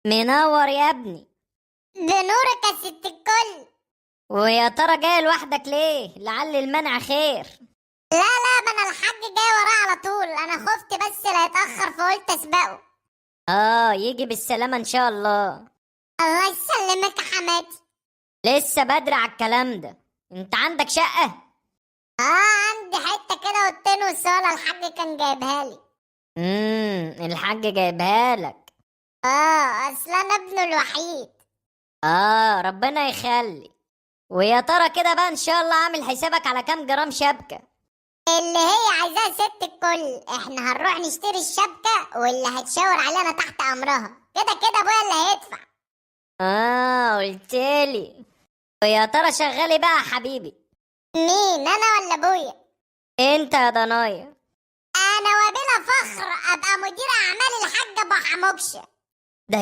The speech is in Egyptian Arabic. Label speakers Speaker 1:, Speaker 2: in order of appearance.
Speaker 1: منور يا ابني.
Speaker 2: بنورك يا ست الكل.
Speaker 1: ويا ترى جاي لوحدك ليه؟ لعل المنع خير.
Speaker 2: لا لا، ما انا الحاج جاي وراه على طول، انا خفت بس لا يتأخر فقلت اسبقه.
Speaker 1: اه، يجي بالسلامة ان شاء الله.
Speaker 2: الله يسلمك يا حماتي.
Speaker 1: لسه بدري على الكلام ده. انت عندك شقة؟
Speaker 2: اه، عندي حتة كده اوضتين وصالة، الحاج كان جايبها لي.
Speaker 1: الحاج جايبها لك.
Speaker 2: اه، اصل انا ابنه الوحيد.
Speaker 1: اه، ربنا يخلي. ويا ترى كده بقى ان شاء الله عامل حسابك على كام جرام شبكة؟
Speaker 2: اللي هي عايزاها ست الكل، احنا هنروح نشتري الشبكة واللي هتشاور علينا تحت امرها، كده كده ابويا اللي هيدفع.
Speaker 1: اه، قلتلي. ويا ترى شغالي بقى يا حبيبي؟
Speaker 2: مين، انا ولا ابويا؟
Speaker 1: انت يا ضنايا.
Speaker 2: انا وبلا فخر ابقى مدير اعمال الحاج ابو حموكشه.